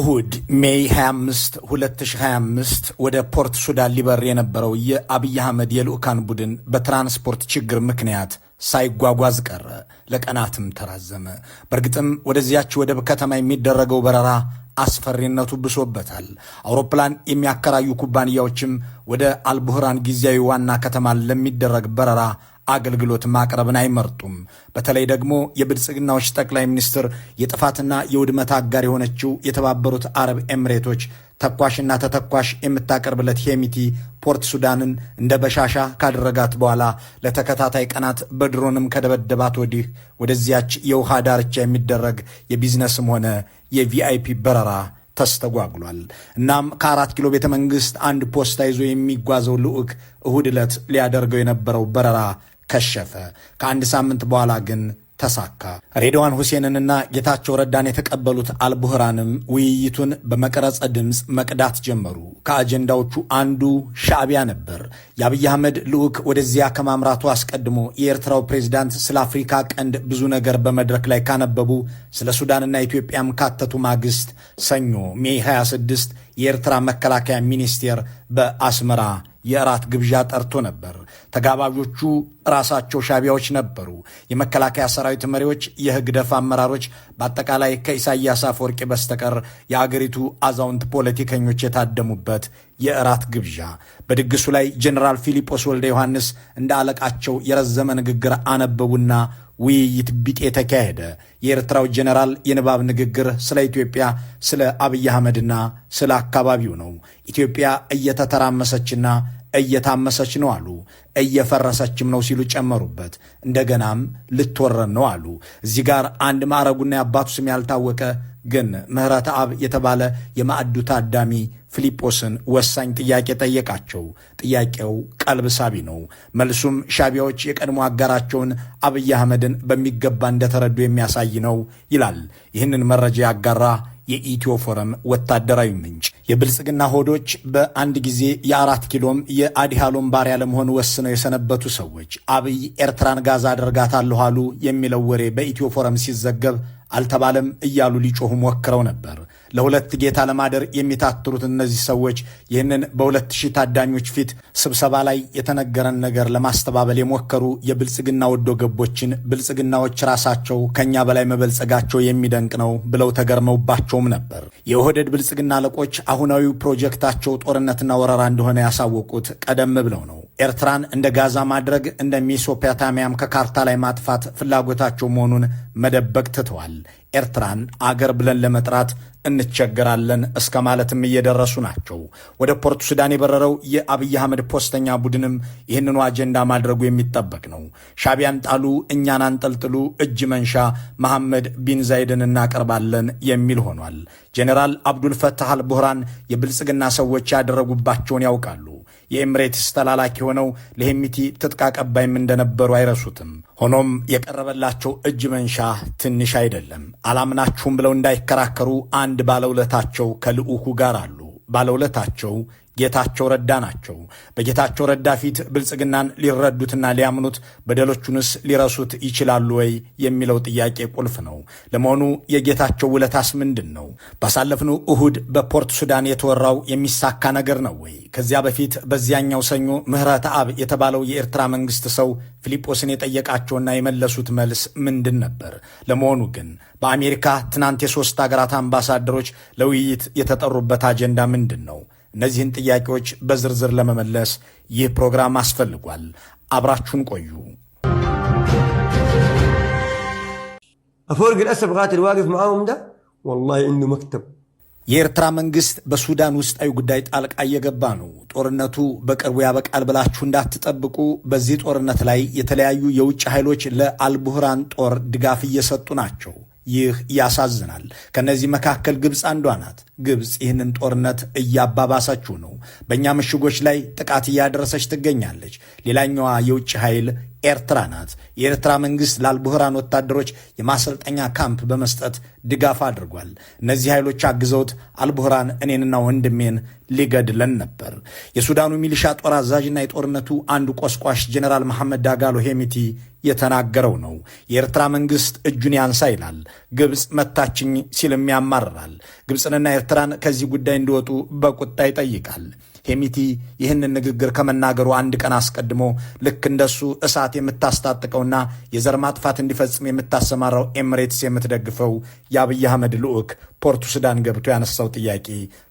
እሁድ May 25 2025 ወደ ፖርት ሱዳን ሊበር የነበረው የአብይ አህመድ የልዑካን ቡድን በትራንስፖርት ችግር ምክንያት ሳይጓጓዝ ቀረ። ለቀናትም ተራዘመ። በእርግጥም ወደዚያች ወደብ ከተማ የሚደረገው በረራ አስፈሪነቱ ብሶበታል። አውሮፕላን የሚያከራዩ ኩባንያዎችም ወደ አልቡህራን ጊዜያዊ ዋና ከተማ ለሚደረግ በረራ አገልግሎት ማቅረብን አይመርጡም። በተለይ ደግሞ የብልጽግናዎች ጠቅላይ ሚኒስትር የጥፋትና የውድመት አጋር የሆነችው የተባበሩት አረብ ኤምሬቶች ተኳሽና ተተኳሽ የምታቀርብለት ሄሚቲ ፖርት ሱዳንን እንደ በሻሻ ካደረጋት በኋላ ለተከታታይ ቀናት በድሮንም ከደበደባት ወዲህ ወደዚያች የውሃ ዳርቻ የሚደረግ የቢዝነስም ሆነ የ VIP በረራ ተስተጓጉሏል። እናም ከ4 ኪሎ ቤተ መንግስት አንድ ፖስታ ይዞ የሚጓዘው ልዑክ እሁድ ዕለት ሊያደርገው የነበረው በረራ ከሸፈ። ከአንድ ሳምንት በኋላ ግን ተሳካ። ሬድዋን ሁሴንንና ጌታቸው ረዳን የተቀበሉት አልቡህራንም ውይይቱን በመቀረጸ ድምፅ መቅዳት ጀመሩ። ከአጀንዳዎቹ አንዱ ሻዕቢያ ነበር። የአብይ አህመድ ልዑክ ወደዚያ ከማምራቱ አስቀድሞ የኤርትራው ፕሬዚዳንት ስለ አፍሪካ ቀንድ ብዙ ነገር በመድረክ ላይ ካነበቡ፣ ስለ ሱዳንና ኢትዮጵያም ካተቱ ማግስት ሰኞ May 26 የኤርትራ መከላከያ ሚኒስቴር በአስመራ የእራት ግብዣ ጠርቶ ነበር። ተጋባዦቹ ራሳቸው ሻቢያዎች ነበሩ። የመከላከያ ሰራዊት መሪዎች፣ የህግደፍ አመራሮች፣ በአጠቃላይ ከኢሳያስ አፈወርቂ በስተቀር የአገሪቱ አዛውንት ፖለቲከኞች የታደሙበት የእራት ግብዣ። በድግሱ ላይ ጀኔራል ፊሊጶስ ወልደ ዮሐንስ እንደ አለቃቸው የረዘመ ንግግር አነበቡና ውይይት ቢጤ ተካሄደ። የኤርትራው ጀኔራል የንባብ ንግግር ስለ ኢትዮጵያ፣ ስለ አብይ አህመድና ስለ አካባቢው ነው። ኢትዮጵያ እየተተራመሰችና እየታመሰች ነው አሉ። እየፈረሰችም ነው ሲሉ ጨመሩበት። እንደገናም ልትወረን ነው አሉ። እዚህ ጋር አንድ ማዕረጉና የአባቱ ስም ያልታወቀ ግን ምህረት አብ የተባለ የማዕዱ ታዳሚ ፊልጶስን ወሳኝ ጥያቄ ጠየቃቸው። ጥያቄው ቀልብ ሳቢ ነው። መልሱም ሻቢያዎች የቀድሞ አጋራቸውን አብይ አህመድን በሚገባ እንደተረዱ የሚያሳይ ነው ይላል። ይህንን መረጃ ያጋራ የኢትዮ ፎረም ወታደራዊ ምንጭ። የብልጽግና ሆዶች በአንድ ጊዜ የ4 ኪሎም የአዲሃሎም ባሪያ ለመሆን ወስነው የሰነበቱ ሰዎች አብይ ኤርትራን ጋዛ አደርጋታለሁ አሉ የሚለው ወሬ በኢትዮ ፎረም ሲዘገብ አልተባለም እያሉ ሊጮሁ ሞክረው ነበር። ለሁለት ጌታ ለማደር የሚታትሩት እነዚህ ሰዎች ይህንን በ2000 ታዳሚዎች ፊት ስብሰባ ላይ የተነገረን ነገር ለማስተባበል የሞከሩ የብልጽግና ወዶ ገቦችን ብልጽግናዎች ራሳቸው ከኛ በላይ መበልጸጋቸው የሚደንቅ ነው ብለው ተገርመውባቸውም ነበር። የኦህዴድ ብልጽግና አለቆች አሁናዊው ፕሮጀክታቸው ጦርነትና ወረራ እንደሆነ ያሳወቁት ቀደም ብለው ነው። ኤርትራን እንደ ጋዛ ማድረግ፣ እንደ ሜሶፖታሚያም ከካርታ ላይ ማጥፋት ፍላጎታቸው መሆኑን መደበቅ ትተዋል። ኤርትራን አገር ብለን ለመጥራት እንቸገራለን እስከ ማለትም እየደረሱ ናቸው። ወደ ፖርት ሱዳን የበረረው የአብይ አህመድ ፖስተኛ ቡድንም ይህንኑ አጀንዳ ማድረጉ የሚጠበቅ ነው። ሻቢያን ጣሉ፣ እኛን አንጠልጥሉ፣ እጅ መንሻ መሐመድ ቢን ዛይድን እናቀርባለን የሚል ሆኗል። ጄኔራል አብዱልፈታህ አልቡርሃን የብልጽግና ሰዎች ያደረጉባቸውን ያውቃሉ። የኤምሬትስ ተላላኪ ሆነው ለሄሚቲ ትጥቅ አቀባይም እንደነበሩ አይረሱትም። ሆኖም የቀረበላቸው እጅ መንሻ ትንሽ አይደለም። አላምናችሁም ብለው እንዳይከራከሩ አንድ ባለውለታቸው ከልዑኩ ጋር አሉ። ባለውለታቸው ጌታቸው ረዳ ናቸው። በጌታቸው ረዳ ፊት ብልጽግናን ሊረዱትና ሊያምኑት በደሎቹንስ ሊረሱት ይችላሉ ወይ የሚለው ጥያቄ ቁልፍ ነው። ለመሆኑ የጌታቸው ውለታስ ምንድን ነው? ባሳለፍነው እሁድ በፖርት ሱዳን የተወራው የሚሳካ ነገር ነው ወይ? ከዚያ በፊት በዚያኛው ሰኞ ምህረት አብ የተባለው የኤርትራ መንግስት ሰው ፊልጶስን የጠየቃቸውና የመለሱት መልስ ምንድን ነበር? ለመሆኑ ግን በአሜሪካ ትናንት የሶስት ሀገራት አምባሳደሮች ለውይይት የተጠሩበት አጀንዳ ምንድን ነው? እነዚህን ጥያቄዎች በዝርዝር ለመመለስ ይህ ፕሮግራም አስፈልጓል። አብራችሁን ቆዩ። أفورق الأسد القاتل واقف معاهم ده والله عنده مكتب. የኤርትራ መንግስት በሱዳን ውስጣዊ ጉዳይ ጣልቃ እየገባ ነው። ጦርነቱ በቅርቡ ያበቃል ብላችሁ እንዳትጠብቁ። በዚህ ጦርነት ላይ የተለያዩ የውጭ ኃይሎች ለአልቡህራን ጦር ድጋፍ እየሰጡ ናቸው። ይህ ያሳዝናል። ከነዚህ መካከል ግብፅ አንዷ ናት። ግብፅ ይህንን ጦርነት እያባባሰችው ነው። በእኛ ምሽጎች ላይ ጥቃት እያደረሰች ትገኛለች። ሌላኛዋ የውጭ ኃይል ኤርትራ ናት። የኤርትራ መንግስት ለአልቡርሃን ወታደሮች የማሰልጠኛ ካምፕ በመስጠት ድጋፍ አድርጓል። እነዚህ ኃይሎች አግዘውት አልቡርሃን እኔንና ወንድሜን ሊገድለን ነበር። የሱዳኑ ሚሊሻ ጦር አዛዥና የጦርነቱ አንዱ ቆስቋሽ ጀኔራል መሐመድ ዳጋሎ ሄሚቲ የተናገረው ነው። የኤርትራ መንግስት እጁን ያንሳ ይላል። ግብፅ መታችኝ ሲልም ያማርራል። ግብፅንና ኤርትራን ከዚህ ጉዳይ እንዲወጡ በቁጣ ይጠይቃል። ሄሚቲ ይህንን ንግግር ከመናገሩ አንድ ቀን አስቀድሞ ልክ እንደሱ እሳት የምታስታጥቀውና የዘር ማጥፋት እንዲፈጽም የምታሰማራው ኤምሬትስ የምትደግፈው የአብይ አህመድ ልዑክ ፖርቱ ሱዳን ገብቶ ያነሳው ጥያቄ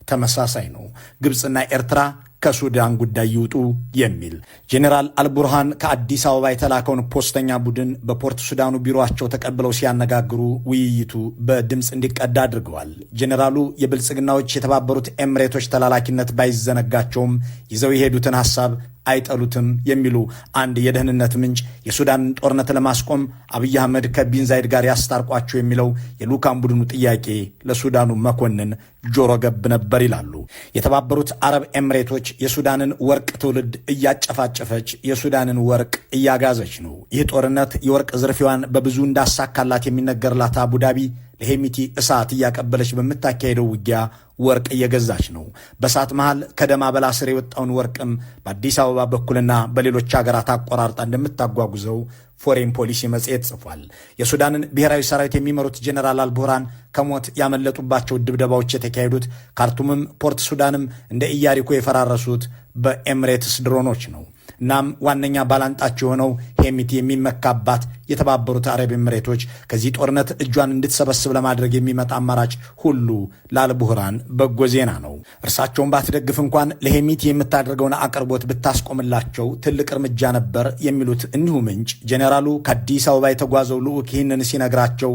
ተመሳሳይ ነው። ግብፅና ኤርትራ ከሱዳን ጉዳይ ይውጡ የሚል። ጄኔራል አልቡርሃን ከአዲስ አበባ የተላከውን ፖስተኛ ቡድን በፖርት ሱዳኑ ቢሮአቸው ተቀብለው ሲያነጋግሩ ውይይቱ በድምፅ እንዲቀዳ አድርገዋል። ጄኔራሉ የብልጽግናዎች የተባበሩት ኤምሬቶች ተላላኪነት ባይዘነጋቸውም ይዘው የሄዱትን ሐሳብ አይጠሉትም የሚሉ አንድ የደህንነት ምንጭ የሱዳንን ጦርነት ለማስቆም አብይ አህመድ ከቢንዛይድ ጋር ያስታርቋቸው የሚለው የልዑካን ቡድኑ ጥያቄ ለሱዳኑ መኮንን ጆሮ ገብ ነበር ይላሉ። የተባበሩት አረብ ኤምሬቶች የሱዳንን ወርቅ ትውልድ እያጨፋጨፈች የሱዳንን ወርቅ እያጋዘች ነው። ይህ ጦርነት የወርቅ ዝርፊዋን በብዙ እንዳሳካላት የሚነገርላት አቡዳቢ ለሄሚቲ እሳት እያቀበለች በምታካሄደው ውጊያ ወርቅ እየገዛች ነው። በእሳት መሃል ከደም አበላ ስር የወጣውን ወርቅም በአዲስ አበባ በኩልና በሌሎች ሀገራት አቆራርጣ እንደምታጓጉዘው ፎሬን ፖሊሲ መጽሔት ጽፏል። የሱዳንን ብሔራዊ ሰራዊት የሚመሩት ጄኔራል አልቡርሃን ከሞት ያመለጡባቸው ድብደባዎች የተካሄዱት ካርቱምም ፖርት ሱዳንም እንደ ኢያሪኮ የፈራረሱት በኤምሬትስ ድሮኖች ነው። እናም ዋነኛ ባላንጣቸው የሆነው ሄሚቲ የሚመካባት የተባበሩት አረብ ኤምሬቶች ከዚህ ጦርነት እጇን እንድትሰበስብ ለማድረግ የሚመጣ አማራጭ ሁሉ ለአልቡርሃን በጎ ዜና ነው። እርሳቸውን ባትደግፍ እንኳን ለሄሚቲ የምታደርገውን አቅርቦት ብታስቆምላቸው ትልቅ እርምጃ ነበር የሚሉት እኒሁ ምንጭ ጄኔራሉ ከአዲስ አበባ የተጓዘው ልዑክ ይህንን ሲነግራቸው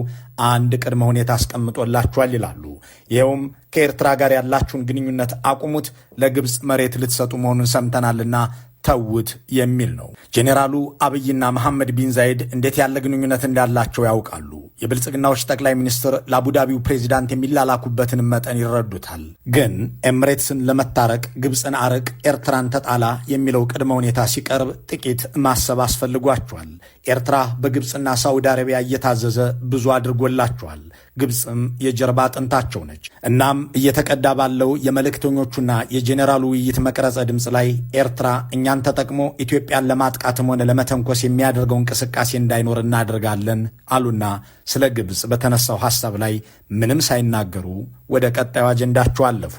አንድ ቅድመ ሁኔታ አስቀምጦላቸዋል ይላሉ። ይኸውም ከኤርትራ ጋር ያላችሁን ግንኙነት አቁሙት፣ ለግብፅ መሬት ልትሰጡ መሆኑን ሰምተናልና ተውት የሚል ነው። ጄኔራሉ አብይና መሐመድ ቢን ዛይድ እንዴት ያለ ግንኙነት እንዳላቸው ያውቃሉ። የብልጽግናዎች ጠቅላይ ሚኒስትር ለአቡዳቢው ፕሬዚዳንት የሚላላኩበትን መጠን ይረዱታል። ግን ኤምሬትስን ለመታረቅ ግብፅን አርቅ፣ ኤርትራን ተጣላ የሚለው ቅድመ ሁኔታ ሲቀርብ ጥቂት ማሰብ አስፈልጓቸዋል። ኤርትራ በግብፅና ሳዑዲ አረቢያ እየታዘዘ ብዙ አድርጎላቸዋል። ግብፅም የጀርባ አጥንታቸው ነች። እናም እየተቀዳ ባለው የመልእክተኞቹና የጄኔራሉ ውይይት መቅረጸ ድምፅ ላይ ኤርትራ እኛን ተጠቅሞ ኢትዮጵያን ለማጥቃትም ሆነ ለመተንኮስ የሚያደርገው እንቅስቃሴ እንዳይኖር እናደርጋለን አሉና ስለ ግብፅ በተነሳው ሐሳብ ላይ ምንም ሳይናገሩ ወደ ቀጣዩ አጀንዳቸው አለፉ።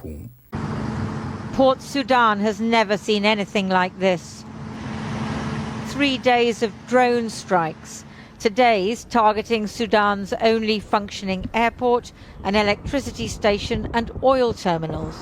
Port Sudan has never seen anything like this. 3 days of drone strikes. Today's targeting Sudan's only functioning airport, an electricity station, and oil terminals.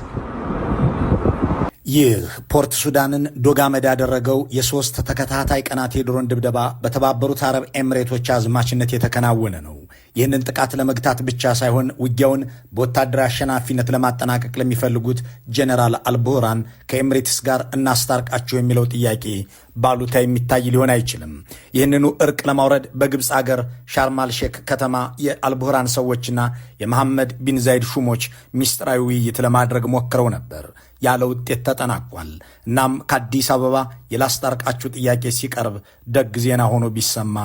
ይህ ፖርት ሱዳንን ዶግ አመድ ያደረገው የ3 ተከታታይ ቀናት የድሮን ድብደባ በተባበሩት አረብ ኤምሬቶች አዝማችነት የተከናወነ ነው። ይህንን ጥቃት ለመግታት ብቻ ሳይሆን ውጊያውን በወታደራዊ አሸናፊነት ለማጠናቀቅ ለሚፈልጉት ጄኔራል አልቡርሃን ከኤምሬትስ ጋር እናስታርቃቸው የሚለው ጥያቄ ባሉታ የሚታይ ሊሆን አይችልም። ይህንኑ እርቅ ለማውረድ በግብፅ አገር ሻርማል ሼክ ከተማ የአልቡርሃን ሰዎችና የመሐመድ ቢን ዛይድ ሹሞች ሚስጥራዊ ውይይት ለማድረግ ሞክረው ነበር። ያለ ውጤት ተጠናቋል። እናም ከአዲስ አበባ የላስታርቃችሁ ጥያቄ ሲቀርብ ደግ ዜና ሆኖ ቢሰማ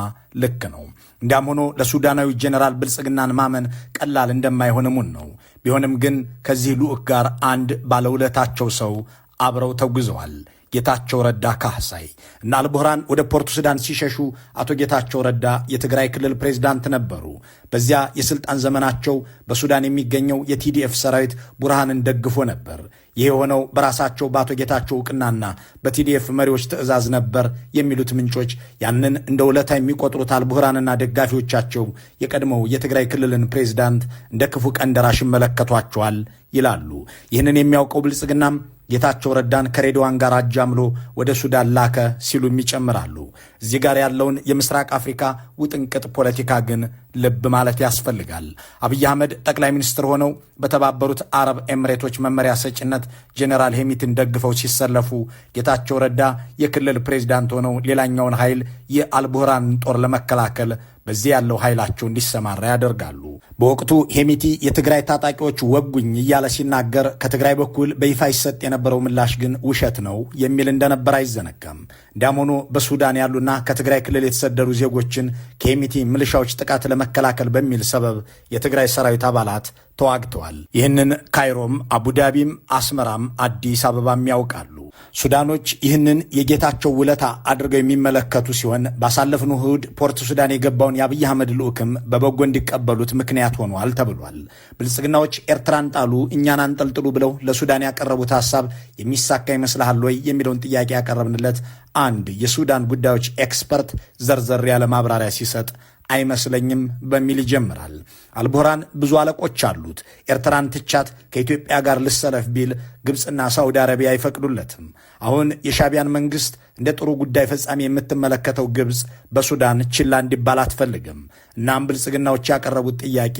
ልክ ነው። እንዲያም ሆኖ ለሱዳናዊ ጄኔራል ብልጽግናን ማመን ቀላል እንደማይሆን እሙን ነው። ቢሆንም ግን ከዚህ ልዑክ ጋር አንድ ባለውለታቸው ሰው አብረው ተጉዘዋል። ጌታቸው ረዳ ካህሳይ። እና አልቡርሃን ወደ ፖርቱ ሱዳን ሲሸሹ አቶ ጌታቸው ረዳ የትግራይ ክልል ፕሬዝዳንት ነበሩ። በዚያ የስልጣን ዘመናቸው በሱዳን የሚገኘው የቲዲኤፍ ሰራዊት ቡርሃንን ደግፎ ነበር። ይህ የሆነው በራሳቸው በአቶ ጌታቸው እውቅናና በቲዲኤፍ መሪዎች ትዕዛዝ ነበር የሚሉት ምንጮች ያንን እንደ ውለታ የሚቆጥሩት አልቡርሃንና ደጋፊዎቻቸው የቀድሞው የትግራይ ክልልን ፕሬዝዳንት እንደ ክፉ ቀን ደራሽ ይመለከቷቸዋል ይላሉ። ይህንን የሚያውቀው ብልጽግናም ጌታቸው ረዳን ከሬድዋን ጋር አጃምሎ ወደ ሱዳን ላከ ሲሉም ይጨምራሉ። እዚህ ጋር ያለውን የምስራቅ አፍሪካ ውጥንቅጥ ፖለቲካ ግን ልብ ማለት ያስፈልጋል። አብይ አህመድ ጠቅላይ ሚኒስትር ሆነው በተባበሩት አረብ ኤምሬቶች መመሪያ ሰጭነት ጄኔራል ሄሚትን ደግፈው ሲሰለፉ፣ ጌታቸው ረዳ የክልል ፕሬዚዳንት ሆነው ሌላኛውን ኃይል የአልቡርሃንን ጦር ለመከላከል በቲዲኤፍ በዚህ ያለው ኃይላቸው እንዲሰማራ ያደርጋሉ። በወቅቱ ሄሚቲ የትግራይ ታጣቂዎች ወጉኝ እያለ ሲናገር ከትግራይ በኩል በይፋ ይሰጥ የነበረው ምላሽ ግን ውሸት ነው የሚል እንደነበር አይዘነጋም። እንዲያም ሆኖ በሱዳን ያሉና ከትግራይ ክልል የተሰደዱ ዜጎችን ከሄሚቲ ሚሊሻዎች ጥቃት ለመከላከል በሚል ሰበብ የትግራይ ሰራዊት አባላት ተዋግተዋል። ይህንን ካይሮም፣ አቡዳቢም፣ አስመራም አዲስ አበባም ያውቃሉ። ሱዳኖች ይህንን የጌታቸው ውለታ አድርገው የሚመለከቱ ሲሆን ባሳለፍነው እሁድ ፖርት ሱዳን የገባውን የአብይ አህመድ ልዑክም በበጎ እንዲቀበሉት ምክንያት ሆኗል ተብሏል። ብልጽግናዎች ኤርትራን ጣሉ እኛን አንጠልጥሉ ብለው ለሱዳን ያቀረቡት ሐሳብ የሚሳካ ይመስልሃል ወይ የሚለውን ጥያቄ ያቀረብንለት አንድ የሱዳን ጉዳዮች expert ዘርዘር ያለ ማብራሪያ ሲሰጥ አይመስለኝም በሚል ይጀምራል። አልቡርሃን ብዙ አለቆች አሉት። ኤርትራን ትቻት ከኢትዮጵያ ጋር ልሰለፍ ቢል ግብፅና ሳውዲ አረቢያ አይፈቅዱለትም። አሁን የሻቢያን መንግስት እንደ ጥሩ ጉዳይ ፈጻሚ የምትመለከተው ግብፅ በሱዳን ችላ እንዲባል አትፈልግም። እናም ብልጽግናዎች ያቀረቡት ጥያቄ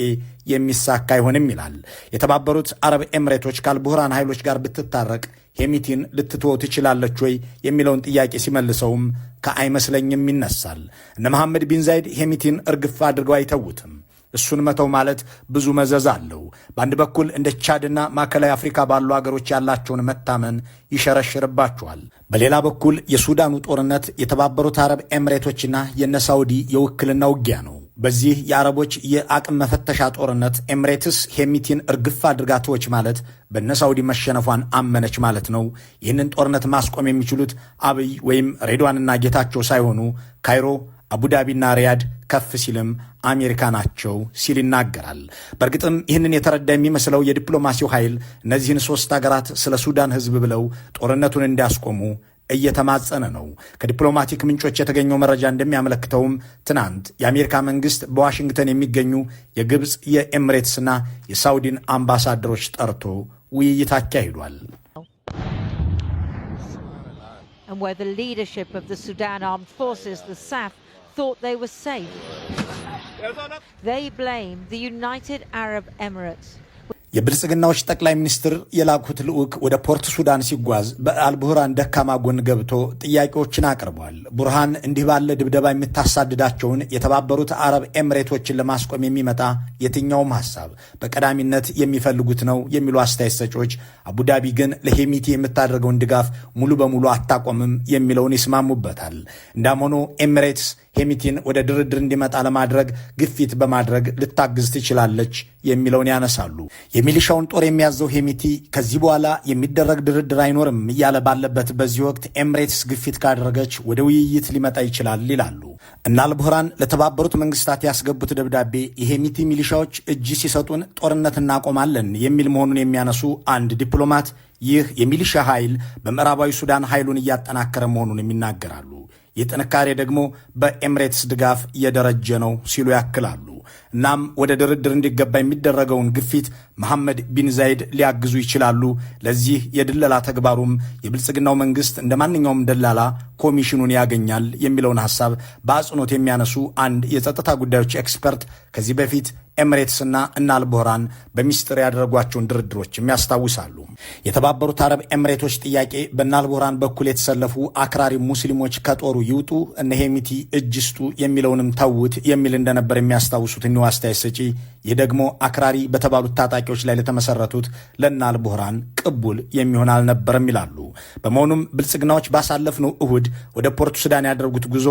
የሚሳካ አይሆንም ይላል። የተባበሩት አረብ ኤምሬቶች ከአልቡርሃን ኃይሎች ጋር ብትታረቅ ሄሚቲን ልትተወው ትችላለች ወይ የሚለውን ጥያቄ ሲመልሰውም ከአይመስለኝም ይነሳል። እነ መሐመድ ቢን ዛይድ ሄሚቲን እርግፍ አድርገው አይተዉትም። እሱን መተው ማለት ብዙ መዘዝ አለው። በአንድ በኩል እንደ ቻድና ማዕከላዊ አፍሪካ ባሉ አገሮች ያላቸውን መታመን ይሸረሽርባቸዋል። በሌላ በኩል የሱዳኑ ጦርነት የተባበሩት አረብ ኤምሬቶችና የነሳውዲ የውክልና ውጊያ ነው። በዚህ የአረቦች የአቅም መፈተሻ ጦርነት ኤምሬትስ ሄሚቲን እርግፍ አድርጋ ተወች ማለት በነሳውዲ መሸነፏን አመነች ማለት ነው። ይህንን ጦርነት ማስቆም የሚችሉት አብይ ወይም ሬድዋንና ጌታቸው ሳይሆኑ ካይሮ፣ አቡዳቢና ሪያድ፣ ከፍ ሲልም አሜሪካ ናቸው ሲል ይናገራል። በእርግጥም ይህንን የተረዳ የሚመስለው የዲፕሎማሲው ኃይል እነዚህን ሶስት ሀገራት ስለ ሱዳን ሕዝብ ብለው ጦርነቱን እንዲያስቆሙ እየተማጸነ ነው። ከዲፕሎማቲክ ምንጮች የተገኘው መረጃ እንደሚያመለክተውም ትናንት የአሜሪካ መንግስት በዋሽንግተን የሚገኙ የግብፅ፣ የኤምሬትስና የሳውዲን አምባሳደሮች ጠርቶ ውይይት አካሂዷል። And where the leadership of the Sudan Armed Forces, the SAF, thought they were safe. They blame the United Arab Emirates. የብልጽግናዎች ጠቅላይ ሚኒስትር የላኩት ልዑክ ወደ ፖርት ሱዳን ሲጓዝ በአልቡርሃን ደካማ ጎን ገብቶ ጥያቄዎችን አቅርቧል። ቡርሃን እንዲህ ባለ ድብደባ የምታሳድዳቸውን የተባበሩት አረብ ኤምሬቶችን ለማስቆም የሚመጣ የትኛውም ሀሳብ በቀዳሚነት የሚፈልጉት ነው የሚሉ አስተያየት ሰጪዎች፣ አቡዳቢ ግን ለሄሚቲ የምታደርገውን ድጋፍ ሙሉ በሙሉ አታቆምም የሚለውን ይስማሙበታል። እንዳም ሆኖ ኤሚሬትስ ሄሚቲን ወደ ድርድር እንዲመጣ ለማድረግ ግፊት በማድረግ ልታግዝ ትችላለች የሚለውን ያነሳሉ። የሚሊሻውን ጦር የሚያዘው ሄሚቲ ከዚህ በኋላ የሚደረግ ድርድር አይኖርም እያለ ባለበት በዚህ ወቅት ኤምሬትስ ግፊት ካደረገች ወደ ውይይት ሊመጣ ይችላል ይላሉ። እና አልቡርሃን ለተባበሩት መንግስታት ያስገቡት ደብዳቤ የሄሚቲ ሚሊሻዎች እጅ ሲሰጡን ጦርነት እናቆማለን የሚል መሆኑን የሚያነሱ አንድ ዲፕሎማት ይህ የሚሊሻ ኃይል በምዕራባዊ ሱዳን ኃይሉን እያጠናከረ መሆኑን ይናገራሉ። ይህ ጥንካሬ ደግሞ በኤምሬትስ ድጋፍ እየደረጀ ነው ሲሉ ያክላሉ። እናም ወደ ድርድር እንዲገባ የሚደረገውን ግፊት መሐመድ ቢን ዛይድ ሊያግዙ ይችላሉ። ለዚህ የድለላ ተግባሩም የብልጽግናው መንግስት እንደ ማንኛውም ደላላ ኮሚሽኑን ያገኛል የሚለውን ሐሳብ በአጽንኦት የሚያነሱ አንድ የጸጥታ ጉዳዮች expert ከዚህ በፊት ኤምሬትስና እነ አልቡርሃን በሚስጥር ያደረጓቸውን ድርድሮችም ያስታውሳሉ። የተባበሩት አረብ ኤምሬቶች ጥያቄ በእነ አልቡርሃን በኩል የተሰለፉ አክራሪ ሙስሊሞች ከጦሩ ይውጡ፣ እነ ሄሚቲ እጅ ይስጡ የሚለውንም ተዉት የሚል እንደነበር የሚያስታውሱት እኒሁ አስተያየት ሰጪ ይህ ደግሞ አክራሪ በተባሉት ታጣቂዎች ላይ ለተመሰረቱት ለእነ አልቡርሃን ቅቡል የሚሆን አልነበረም ይላሉ። በመሆኑም ብልጽግናዎች ባሳለፍነው እሁድ ወደ ፖርት ሱዳን ያደረጉት ጉዞ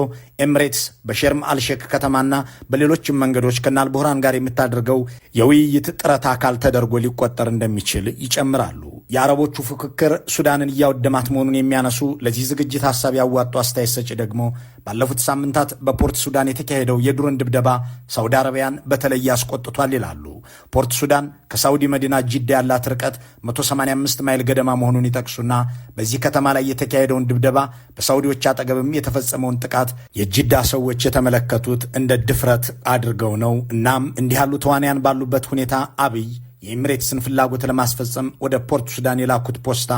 ኤምሬትስ በሸርም አልሼክ ከተማና በሌሎችም መንገዶች ከነ አልቡርሃን ጋር የምታደርገው የውይይት ጥረት አካል ተደርጎ ሊቆጠር እንደሚችል ይጨምራሉ። የአረቦቹ ፉክክር ሱዳንን እያወደማት መሆኑን የሚያነሱ ለዚህ ዝግጅት ሀሳብ ያዋጡ አስተያየት ሰጪ ደግሞ ባለፉት ሳምንታት በፖርት ሱዳን የተካሄደው የድሮን ድብደባ ሳውዲ አረቢያን በተለይ አስቆጥቷል ይላሉ። ፖርት ሱዳን ከሳውዲ መዲና ጅዳ ያላት ርቀት 185 ማይል ገደማ መሆኑን ይጠቅሱና በዚህ ከተማ ላይ የተካሄደውን ድብደባ በሳውዲዎች አጠገብም የተፈጸመውን ጥቃት የጅዳ ሰዎች የተመለከቱት እንደ ድፍረት አድርገው ነው። እናም እንዲህ ያሉ ተዋንያን ባሉበት ሁኔታ አብይ የኤሚሬትስን ፍላጎት ለማስፈጸም ወደ ፖርት ሱዳን የላኩት ፖስታ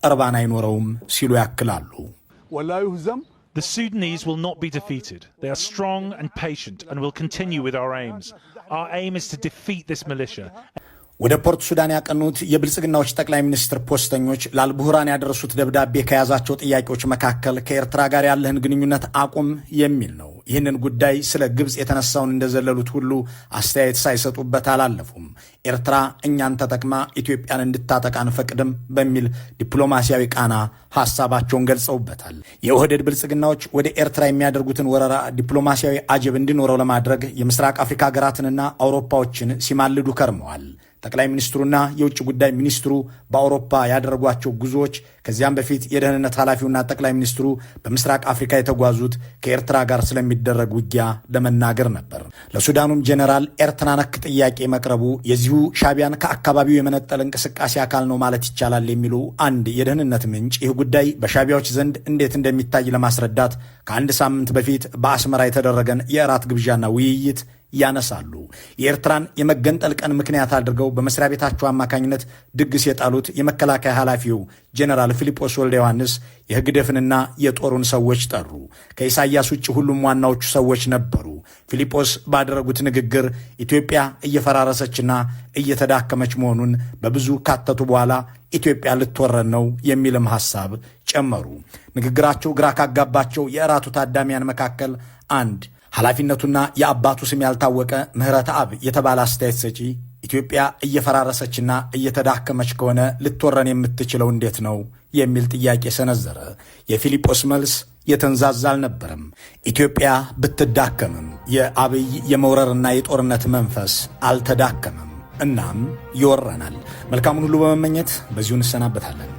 እርባና አይኖረውም ሲሉ ያክላሉ። ولا يهزم The Sudanese will not be defeated. They are strong and patient and will continue with our aims. Our aim is to defeat this militia. ወደ ፖርት ሱዳን ያቀኑት የብልጽግናዎች ጠቅላይ ሚኒስትር ፖስተኞች ለአልቡርሃን ያደረሱት ደብዳቤ ከያዛቸው ጥያቄዎች መካከል ከኤርትራ ጋር ያለህን ግንኙነት አቁም የሚል ነው። ይህንን ጉዳይ ስለ ግብፅ የተነሳውን እንደዘለሉት ሁሉ አስተያየት ሳይሰጡበት አላለፉም። ኤርትራ እኛን ተጠቅማ ኢትዮጵያን እንድታጠቃ አንፈቅድም በሚል ዲፕሎማሲያዊ ቃና ሐሳባቸውን ገልጸውበታል። የኦህዴድ ብልጽግናዎች ወደ ኤርትራ የሚያደርጉትን ወረራ ዲፕሎማሲያዊ አጀብ እንዲኖረው ለማድረግ የምስራቅ አፍሪካ ሀገራትንና አውሮፓዎችን ሲማልዱ ከርመዋል። ጠቅላይ ሚኒስትሩና የውጭ ጉዳይ ሚኒስትሩ በአውሮፓ ያደረጓቸው ጉዞዎች፣ ከዚያም በፊት የደህንነት ኃላፊውና ጠቅላይ ሚኒስትሩ በምስራቅ አፍሪካ የተጓዙት ከኤርትራ ጋር ስለሚደረግ ውጊያ ለመናገር ነበር። ለሱዳኑም ጄኔራል ኤርትራ ነክ ጥያቄ መቅረቡ የዚሁ ሻቢያን ከአካባቢው የመነጠል እንቅስቃሴ አካል ነው ማለት ይቻላል የሚሉ አንድ የደህንነት ምንጭ ይህ ጉዳይ በሻቢያዎች ዘንድ እንዴት እንደሚታይ ለማስረዳት ከአንድ ሳምንት በፊት በአስመራ የተደረገን የእራት ግብዣና ውይይት ያነሳሉ። የኤርትራን የመገንጠል ቀን ምክንያት አድርገው በመስሪያ ቤታቸው አማካኝነት ድግስ የጣሉት የመከላከያ ኃላፊው ጄኔራል ፊሊጶስ ወልደ ዮሐንስ የህግደፍንና የጦሩን ሰዎች ጠሩ። ከኢሳያስ ውጭ ሁሉም ዋናዎቹ ሰዎች ነበሩ። ፊሊጶስ ባደረጉት ንግግር ኢትዮጵያ እየፈራረሰችና እየተዳከመች መሆኑን በብዙ ካተቱ በኋላ ኢትዮጵያ ልትወረን ነው የሚልም ሐሳብ ጨመሩ። ንግግራቸው ግራ ካጋባቸው የእራቱ ታዳሚያን መካከል አንድ ኃላፊነቱና የአባቱ ስም ያልታወቀ ምህረት አብ የተባለ አስተያየት ሰጪ ኢትዮጵያ እየፈራረሰችና እየተዳከመች ከሆነ ልትወረን የምትችለው እንዴት ነው የሚል ጥያቄ ሰነዘረ። የፊልጶስ መልስ የተንዛዛ አልነበረም። ኢትዮጵያ ብትዳከምም የአብይ የመውረርና የጦርነት መንፈስ አልተዳከመም። እናም ይወረናል። መልካሙን ሁሉ በመመኘት በዚሁ እንሰናበታለን።